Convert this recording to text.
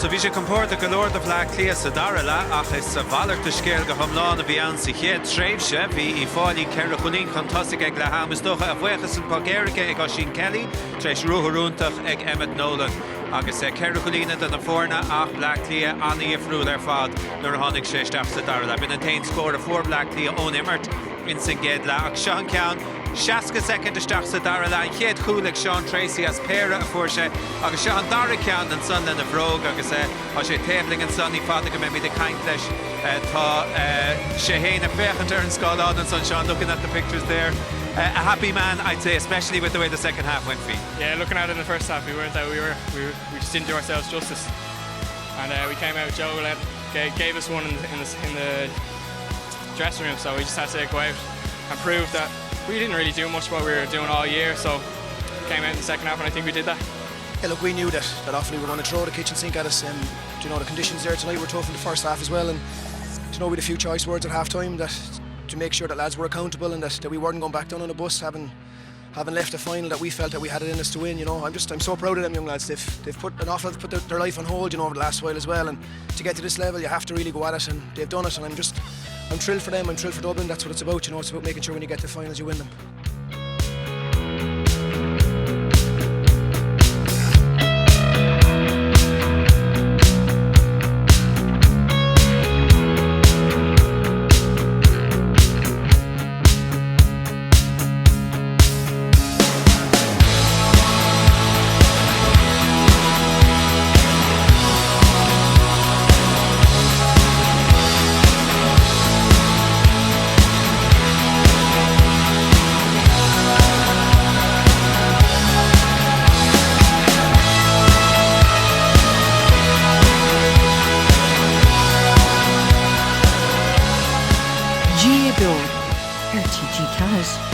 So bhí sé compordach go leor do Bhleá Cliath sa dara leath ach is a mhalairt de scéal go hiomlán a bhí ann sa chéad tréimhse. Bhí Uíbh Fhailí ceithre chúilín chun tosaigh ag leath am, is dócha, a bhuíochas an poc éirice ag Oisín Kelly tar éis ruathar iontach ag Emmet Nolan. Agus ceithre chúilín idir na foirne ach Bleá Cliath an-dhifriúil ar fad nuair a tháinig sé isteach sa dara leath. B'in an t-aon scór a fuair Bleá Cliath ón imirt ins an gcéad leath. Ach seo an ceann, 60 soicind isteach sa dara leath, an chéad chúl ag Seán Treacy as péire a fuair sé agus seo an dara ceann ansan lena bhróg agus tá sé taobh linn ansan, ní fada go mbeimid ag caint leis. Tá sé féin ag féachaint ar an scáileán ansan, Seán, looking at the pictures there. A happy man, I'd say, especially with the way the second half went for you. Yeah, looking at it in the first half, we weren't that we were we, we just didn't do ourselves justice. And uh, we came out, Joe let, gave, gave us one in the, in the, in the dressing room, so we just had to go out and prove that we didn't really do much what we were doing all year, so came out in the second half and I think we did that. Yeah, look, we knew that, that Offaly were going to throw the kitchen sink at us. Um, you know, the conditions there tonight were tough in the first half as well. And you know, we had a few choice words at half time that to make sure that lads were accountable and that, that we weren't going back down on the bus having having left a final that we felt that we had it in us to win. You know, I'm just I'm so proud of them young lads. They've they've put an awful lot put their, their life on hold, you know, over the last while as well. And to get to this level, you have to really go at it, and they've done it. And I'm just I'm thrilled for them. I'm thrilled for Dublin. That's what it's about. You know, it's about making sure when you get to finals, you win them. GAA Beo ar TG4.